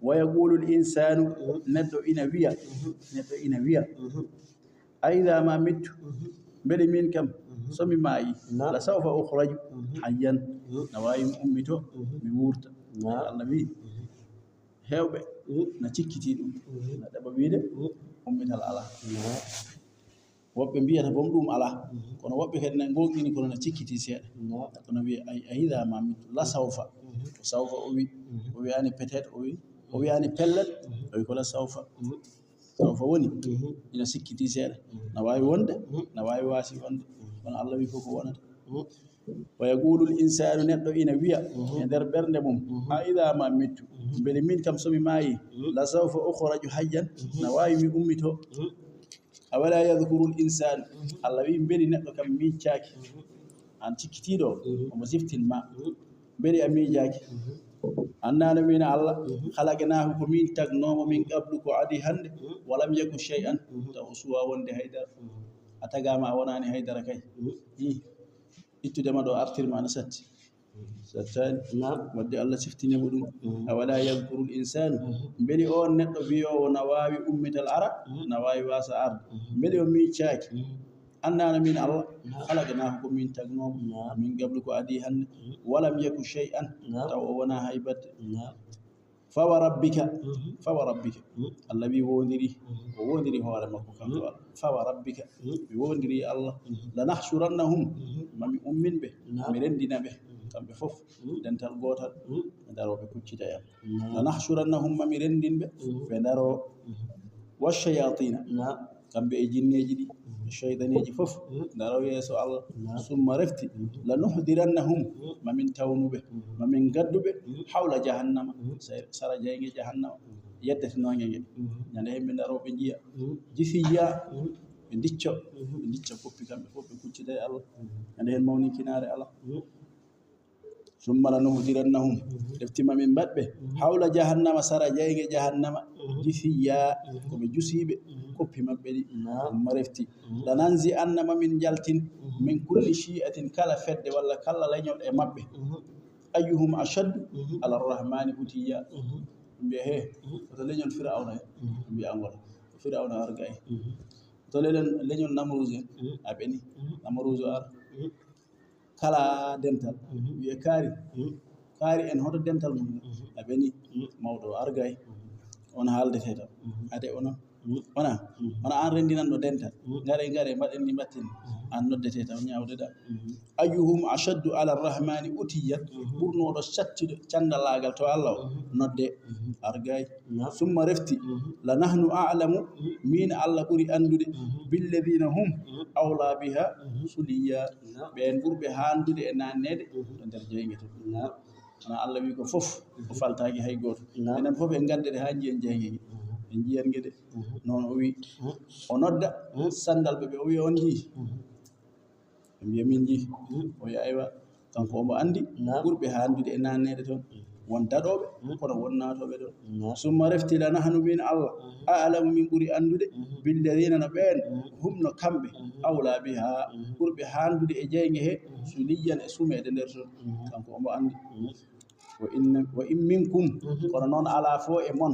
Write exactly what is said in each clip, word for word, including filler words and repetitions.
Wa yaqulu l insanu, neɗɗo ina wiya, neɗɗo ina wiya, a idha ma mittu, mbele min kam, so mi maayi, la sawfa ukhraju hayyan, na waawi mi ummito, mi wuurta. Allah wi, heewɓe na cikkiti ɗum, na ɗaɓa wiide ummital alaa. Woɓɓe mbiyata bom ɗum alaa, kono woɓɓe kadi na ngoonɗini, kono na cikkiti seeɗa. Kono wiya, ay, a hiɗa ma mittu, la sawfa. Ko sawfa o wi, o wiyaani peut-être, o wi, o wiyaani pellet, o wi ko la sawfa. Sawfa woni, ina sikkiti seeɗa. Na waawi wonde, na waawi waasi wonde. Kono Allah wi fof ko wonata. Wa yaqulu l insanu, neɗɗo ina wiya e nder ɓernde mum, a idha ma mittu, mbele min kam so mi maayi, la sawfa ukhraju hayyan, na waawi mi ummito. Awala yadhkuru l insanu, Allah wi, mbele neɗɗo kam miijaaki? Aan cikkitiiɗo, omo siftin ma. Mbele a miijaaki? Annano min Allah, khalaqnahu, ko min tagnoomo, min qablu, ko adii hannde, walam yaku shay'an, taw o suwaa wonde haydara. A tagaama, a wonaani haydara kay. Ih, ittude ma ɗo artirma ana satti. Sattaani. Naam. Wadde Allah siftini mo ɗum. Awala yadhkuru l insanu. Mbele oon neɗɗo wiyoowo na waawi ummital ara, na waawi waasa arde. Mbele o miijaaki? Annano min Allah, khalaqnahu, ko min tagnoomo. Min qablu, ko adii hannde. Walam yaku shay'an, taw o wonaa hay batte. Fa wa rabbika, fa wa rabbika. Allah wi wondiri, o wondiri hoore makko kanko Allah. Fa wa rabbika, mi wondiri Allah. La nahshurannahum, mami ummin ɓe, mi renndina ɓe, kamɓe fof, dental gootal, ɓe ndaroo ɓe kuccita e am. La nahshurannahum, mami renndin ɓe, ɓe ndaroo. Wa shayatina, kamɓe e jinneeji ɗi, e shaytaneeji fof, ndaroo yeeso Allah. Summa refti, la nuhdirannahum, mamin tawnuɓe, mamin gadduɓe, hawla jahannama, sa-, sara jayge jahannama, yeddetenooge nge. Ñande heen ɓe ndaroo ɓe njiya, jisiyya, ɓe ndicco, ɓe ndicca koppi kamɓe fof, ɓe kuccida e Allah. Ñande heen mawninkinaare Allah. Summa lanuhdirannahum, refti mamin mbaɗ ɓe, hawla jahannama, sara jayge jahannama, jisiyya, ko ɓe jusiiɓe, koppi maɓɓe ɗi, ɗum ma refti. Lananzi'anna, mamin njaltin, min kulli shi'atin, kala fedde walla kala leñol e maɓɓe, ayyuhum ashaddu ala rahmani utiyya. Mbiya, he, hoto leñol Firawna en, mbiya ngol, Firawna arga en. Hoto leñol, leñol Namruus en, a ɓeni, Namruus ar. Kala dental, wiye kaari, kaari en, hoto dental mum? A ɓeni, mawɗo argay, on haaldete tan. Ade onon, wona, wona aan renndinan ɗo dental, ngare, ngare, mbaɗen ni, mbatten ni. Aan noddete tan, ñaawde ɗa. Ayyuhum ashaddu ala rahmani utiyyat, ɓurnooɗo sattude candalaagal to Allah o, nodde, argay. Summa refti, la nahnu a'lamu, min Allah ɓuri anndude, billadhina hum awla biha suliyya, ɓeen ɓurɓe haandude e naanneede to nder jeyge to. Kono Allah wi ko fof, o faltaaki hay gooto. Enen fof en nganndete haa njiyen jeyge nge. En njiyan nge de. Noon o wi, o nodda sanngalɓe ɓe, o wi, on njii? Ɓe mbiya, min njii. O wi, aywa, kanko omo anndi ɓurɓe haandude e naanneede toon. Won daɗooɓe, kono won naatooɓe toon. Summa refti, la nahnu, min Allah, a'lamu, min ɓuri anndude, billadhina, no ɓeen, hum, no kamɓe, awla biha, ɓurɓe haandude e jeyge he, suliyyan, e sumeede nder toon. Kanko omo anndi. Wa in, wa in minkum, kono noon alaa fof e mon,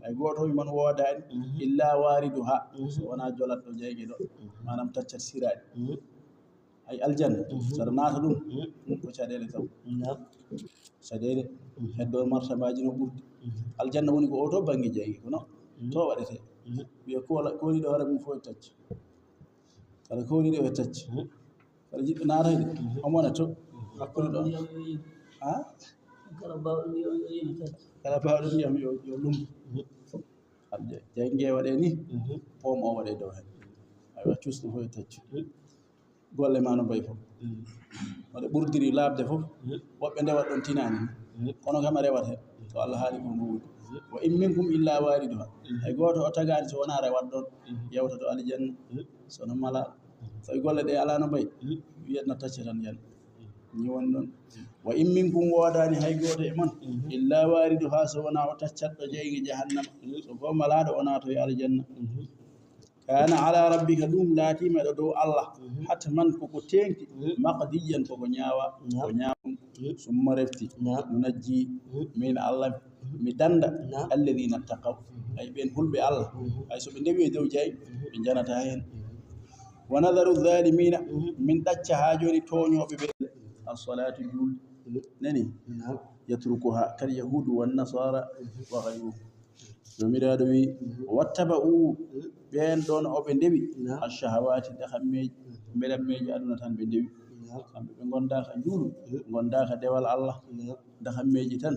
hay gooto e mon woodaani, illa wariduha, so wonaa jolatɗo jeyge ɗo, maanaam taccat siraani. Hay aljanna, saɗa naata ɗum, ɗum ko caɗeele taw. Caɗeele, heddo martabaaji no ɓurdi. Aljanna woni ko oto bannge jeyge, kono to waɗetee. Wiya ko wala, ko woni ɗo hoore mum fof e tacci. Kala ko woni ɗo e tacci. Kala jiɗɗo naata de, omo wona to hakkunde ɗo. Ha? Kala baawɗo ndiyam yo, yo, yo tacci. Kala baawɗo ndiyam yo, yo lumbo. Jeyge waɗee ni, poom o waɗee dow heen. Aywa, cuusɗo fof e tacci. Golle ma no mbayi fof. Waɗa ɓurdiri laaɓde fof, woɓɓe ndewa ɗon tinaani. Kono kam a rewat heen. Ko Allah haali ko no woodi. Wa in minkum illa wariduha. Hay gooto o tagaani so wonaa rewat ɗon. Yewta to aljanna. So no mala. So e golle ɗe alaa no mbayi. Wiyat na tacce tan yan. Ni woni ɗon. Wa in minkum, woodaani hay gooto e mon. Illa wariduha, so wonaa o taccat ɗo jeyge jahannama. So ko malaaɗo o naatoy aljanna. Kana ala rabbika, ɗum laatiima ɗo dow Allah, hatman, koko teeŋti, maqdiyan, koko ñaawa, ko ñaawa. Summa refti, nunajji, min Allah, mi dannda, alladina ttaqaw, ay ɓeen hulɓe Allah, ay so ɓe ndewi e dow jaayi, ɓe njanata heen. Wa nadaru zalimina, min ɗacca haa jooni tooñooɓe ɓe. Assalatu, juulde, nani, yatrukuha kal yahudu wan nasara wa gayruhum. Joomiraaɗo wi, wattaba'u, ɓeen ɗoon o ɓe ndewi, ashahawati, dahammeeji, mbelammeeji aduna tan ɓe ndewi. Kamɓe ɓe ngondaaka njuulu, ngondaaka dewal Allah, dahammeeji tan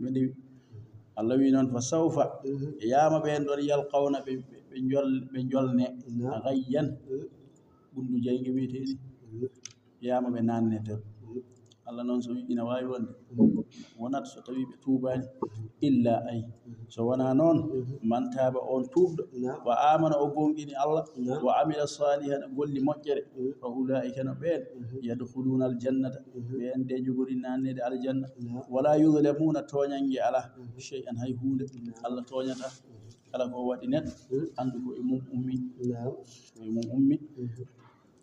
ɓe ndewi. Allah wi noon, fa sawfa, yaama ɓeen ɗoon yalqawna, ɓe, ɓe, ɓe njol-, ɓe njolne, gayyan, ɓunndu jayge wiyeteeɗi. Yaama ɓe naanne nder. Allah noon so wi ina waawi wonde, wonat so tawii ɓe tuubaani, illa ay, so wonaa noon, man taaba, oon tuubɗo, wa amana, o goonɗini Allah, wa amila salihan, o golli moƴƴere, fa ulaa'ika, no ɓeen, yadkhuluna aljannata, ɓeen de njogori naanneede aljanna, wala yudlamuna, tooñannge alaa, shay'an, hay huunde, Allah tooñataa, kala ko o waɗi neɗɗo, anndu ko e mum ummi, ko e mum ummi.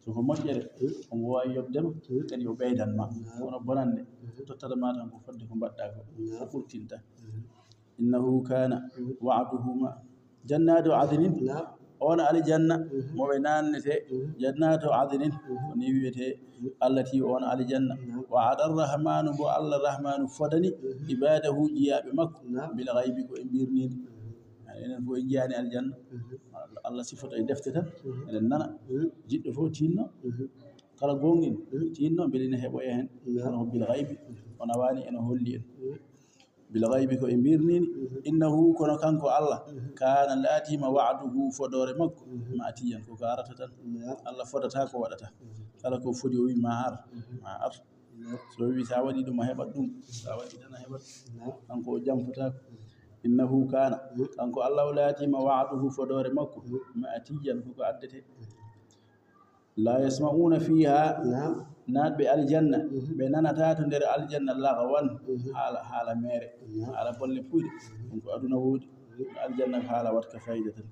So ko moƴƴere, omo waawi yoɓde ma, kadi o ɓeydan ma. Kono bonannde, tottata ma tan ko fodde ko mbaɗɗa ko, o ɓurtinta. Innahu kana wa'duhu ma-, jannatu adnin, on aljanna mo ɓe naannete, jannatu adnin, ko ni wiyete, allati, on aljanna, wa'ada arrahmanu, mo Allah Rahmanu fodani, ibadahu, jiyaaɓe makko, bil ghaybi, ko e mbirniinde. Enen fof en njiyaani aljanna. Allah sifoto e defte tan, eɗen nana. Jiɗɗo fof tinno, kala goonɗin tinno, mbele ina heɓoya heen. Kono ko bil ghaybi, o nawaani, ene holli en. Bil ghaybi, ko e mbirniindi. Innahu, kono kanko Allah, kaana, laatiima, wa'duhu, fodoore makko, ma'tiyan, ko ko arata tan. Allah fodata ko waɗata. Kala ko fodi, o wi ma ar, ma ar. So wi sa waɗi ɗum, a heɓat ɗum, sa waɗi tan, a heɓat. Kanko o jamfotaako. Innahu kana, kanko Allah o laatiima, wa'duhu, fodoore makko, ma'tiyan, ko ko addete. La yasma'una fiha, naatɓe aljanna, ɓe nanata to nder aljanna, lagawan, haala, haala meere, haala bolle puyɗe. Ɗum ko aduna woodi, aljanna ko haala waɗka fayida tan.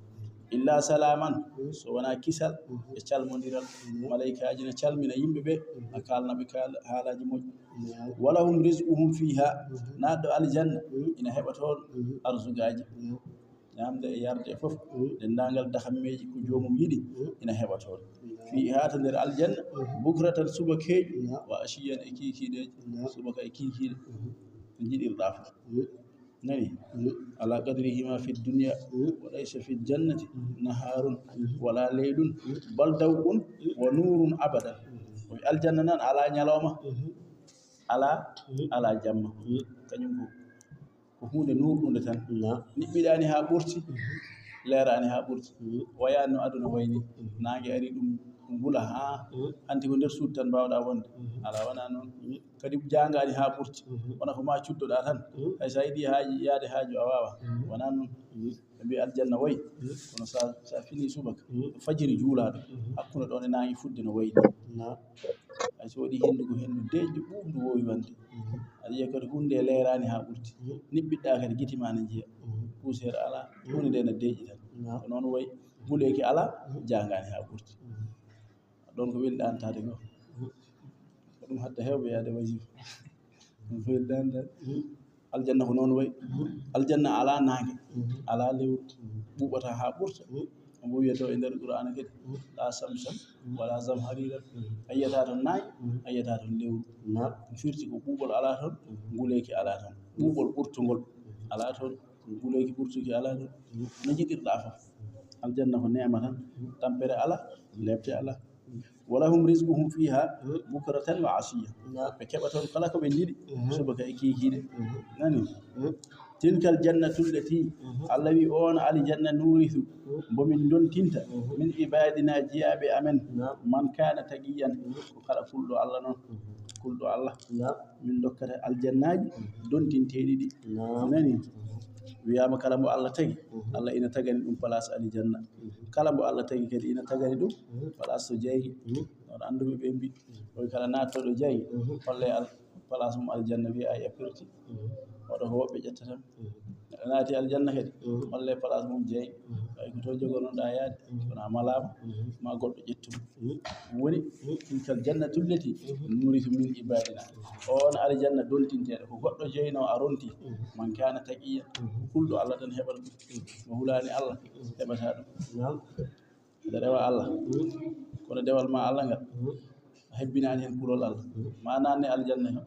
Illa salaman, so wonaa kisal e calmondiral. Malaykaaji na calmina yimɓe ɓe, na kaalna ɓe kaal-, haalaaji moƴƴi. Walahum rizquhum fiha, naatɗo aljanna ina heɓa toon arzugaaji. Ñaamde e yarde e fof, denndaangal dahammeeji ko joomum yiɗi, ina heɓa toon. Fiha, to nder aljanna, bukratan, subaka heeƴu, wa ashiyan, e kiikiiɗeeji, subaka e kiikiiɗe, no njiɗirɗaa fof. Nani? Ala qadrihima fi dunya, wa laysa fi jannati naharun, wala laylun, bal daw'un wa nurun abadan. O wi aljanna nan alaa ñalawma, alaa, alaa jamma. Kañum ko, ko huunde nuurɗunde tan. Niɓɓiɗaani haa ɓurti, leeraani haa ɓurti. Wayaani no aduna wayni. Naange ari ɗum ngula haa hanti ko nder suudu tan mbaawɗaa wonde. Alaa, wonaa noon. Kadi jaangaani haa ɓurti. Wona ko ma cuddoɗaa tan. Hay so a yiɗi haaji, yaade haaju a waawaa. Wonaa noon. Ɓe mbiya aljanna wayi. Kono sa, sa fini subaka, fajiri juulaaɗo, hakkunde ɗoon e naange fudde no wayi ni. Hay so waɗi henndu ko henndu deeƴndu ɓuuɓndu woowi wonde. Aɗa yiya kadi huunde nde leeraani haa ɓurti. Niɓɓiɗɗaa kadi gite ma ne njiya. Poussière alaa, huunde nde na deeƴi tan. Ko noon wayi, nguleeki alaa, jaangaani haa ɓurti. Ɗoon ko welɗantaade ko. Ko ɗum hadda heewɓe yaade wajifa. Ɗum ko welɗantaade. Aljanna ko noon wayi. Aljanna alaa naange, alaa lewru. Ɓuuɓata haa ɓurta. Omo wiyata e nder Qur'aana kadi, la samsan, wala zamharira. A yiyataa toon naange, a yiyataa toon lewru. Ɗum firti ko ɓuuɓol alaa toon, nguleeki alaa toon. Ɓuuɓol ɓurtungol alaa toon, nguleeki ɓurtuki alaa toon. No njiɗirɗaa fof. Aljanna ko neema tan, tampere alaa, lepte alaa. Walahum rizquhum fiha bukratan wa ashiya. Ɓe keɓa toon kala ko ɓe njiɗi, subaka e kiikiiɗe. Nani? Tilkal jannatu llati, Allah wi, oon aljanna, nurithu, mbo min ndontinta, min ibadina, jiyaaɓe amen, man kana taqiyan, ko kala kulɗo Allah noon. Kulɗo Allah, min dokkata aljannaaji dontinteeɗi ɗi. Nani? Wiyaama kala mbo Allah tagi, Allah ina tagani ɗum place aljanna. Kala mbo Allah tagi kadi ina tagani ɗum place to jayge. Noon annduɓe ɓe mbi, oy kala naattoɗo jayge, holle al-, place mum aljanna, wiya ay a perti. Oɗo ko woɓɓe ƴetta tan. Neɗɗo naati aljanna kadi, holle place mum jayge. Tawi ko to jogonoɗa yaade, kono a malaama, ma goɗɗo ƴettu ɗum. Ɗum woni, tilkal jannatu llati nurisu min ibadina. On aljanna dontinteeɗo, ko goɗɗo jeyno a ronti, man kana taqiya, kulɗo Allah tan heɓata ɗum. Mo hulaani Allah, heɓata ɗum. Aɗa rewa Allah, kono dewal ma Allah ngal, a hebbinaani heen kulol Allah. Ma nanne aljanna he,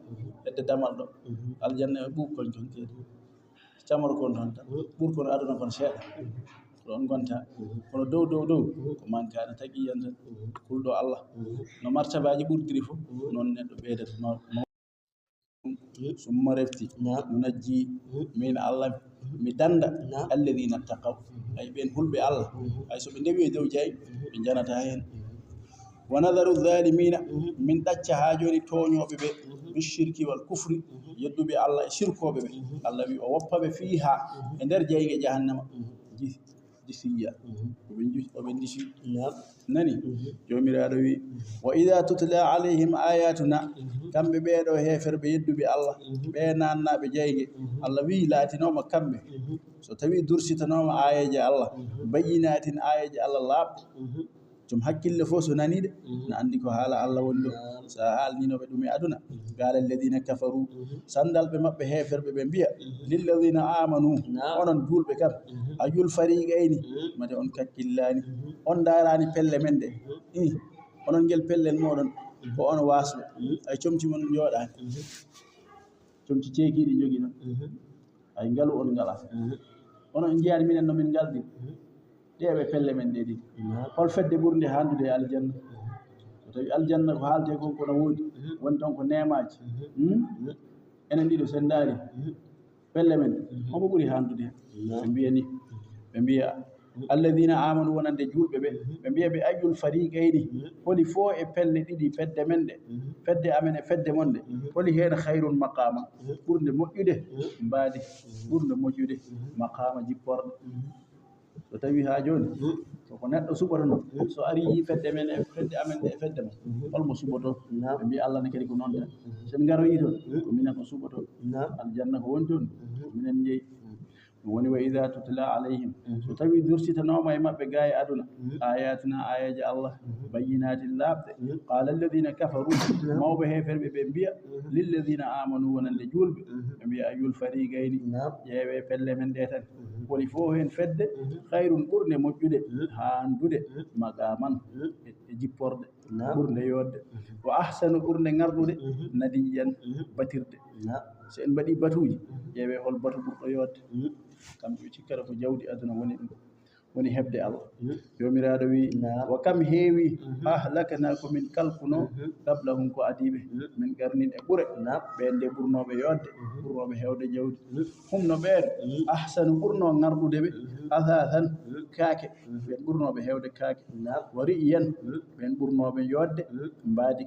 hedde damal ɗo. Aljanna he ɓuuɓ kon kon keedi. Camor kon tan tan. Ɓur kon aduna kon seeɗa. Ko ɗon gonta. Kono dow, dow, dow, ko man kana taqiyan tan. Kulɗo Allah. No martabaaji ɓurdiri fof, noon neɗɗo ɓeydata. Ma, ma, summa refti. Nunajji. Min Allah, mi danda. Alladina taqaw. Ay ɓen hulɓe Allah. Ay so ɓe ndewi e dow jaayi, ɓe janata heen. Wa nadaru zalimina, min ɗacca haa jooni tooñooɓe ɓe, bi shirki wal kufri, yedduɓe Allah e sirkooɓe ɓe. Allah wi o woppa ɓe fiiha, e nder jeyge jahannama. Ji-, jisiya. Oɓe ju-, oɓe jisi. Nani? Joomiraaɗo wi, wa ida tutla alayhim ayatuna, kamɓe ɓeeɗo heeferɓe yedduɓe Allah, ɓe nannaaɓe jeyge, Allah wi laatinooma kamɓe, so tawi dursitanooma aayeeje Allah, bayyinatin aayeeje Allah laaɓɗe, Joom hakkille fof so nanii ɗe, na anndi ko haala Allah woni ɗo. So a haalniino ɓe ɗum e aduna, qaala alladina kafaru, sandalɓe maɓɓe heeferɓe ɓe mbiya, lilladina amanu, onon juulɓe kam, ayul fariqayni, mate on kakkillaani, on ndaaraani pelle men ɗe. Ih, onon ngel pellel mooɗon, ko on waasɓe, ay comci mon njooɗaani. Comci ceekiiɗi njogiɗon. Hay ngalu on ngalaa. Kono en njiyaani minen no min ngaldi. Ɗeeɓe pelle men ɗe ɗiɗi. Hol fedde ɓurnde haandude e aljanna? So tawi aljanna ko haaletee kon kono woodi, woni toon ko neemaaji. Hmm? Enen ɗiɗo so en ndaari pelle men, hombo ɓuri haandude? Ɓe mbiya ni, ɓe mbiya alladina amanu, wonande juulɓe ɓe, ɓe mbiya ɓe, ayyul fariqayni, holi fof e pelle ɗiɗi, fedde men ɗe, fedde amen e fedde mon ɗe, holi heen khayrun maqama, ɓurnde moƴƴude mbaadi, ɓurnde moƴƴude maqama, jipporɗe. So tawi haa jooni, so ko neɗɗo suɓoto noon, so ari yii fedde men e fedde amen ɗe e fedde mon, holmo suɓoto? Ɓe mbiya Allah ne kadi ko noon tan. So en ngaroyii toon, ko minen ko suɓoto. Aljanna ko woni toon, ko minen njeyi. Ɗum woni, wa ida tutla alayhim, so tawi dursitanooma e maɓɓe gaa e aduna, ayatuna, aayeeje Allah, bayyinatin, laaɓɗe, qaala alladina kafaru, mawɓe heeferɓe ɓe mbiya, lilladina amanu, wonande juulɓe, ɓe mbiya, ayyul fariqayni, ƴeewe pelle men ɗe tan, woni fof heen fedde, khayrun, ɓurnde moƴƴude, haandude, maqaman, e, e jipporɗe. Ɓurnde yooɗde. Wa ahsanu, ɓurnde ŋarɗude, nadiyan, batirde. So en mbaɗii batuuji, ƴeewee hol batu ɓurɗo yooɗde. Kamɓe ɓe cikkata ko jawdi aduna woni ɗum, woni heɓde Allah. Joomiraaɗo wi, wa kam heewi, ahlakna, ko min kalkuno, qablahum, ko adii ɓe, min qarnin, e ɓure, ɓeen de ɓurnooɓe yooɗde, ɓurnooɓe heewde jawdi. Hum, no ɓeen, ahsanu, ɓurnoo ŋarɗude ɓe, athaasan, kaake, ɓeen ɓurnooɓe heewde kaake. Wa ri'yan, ɓeen ɓurnooɓe yooɗde, mbaadi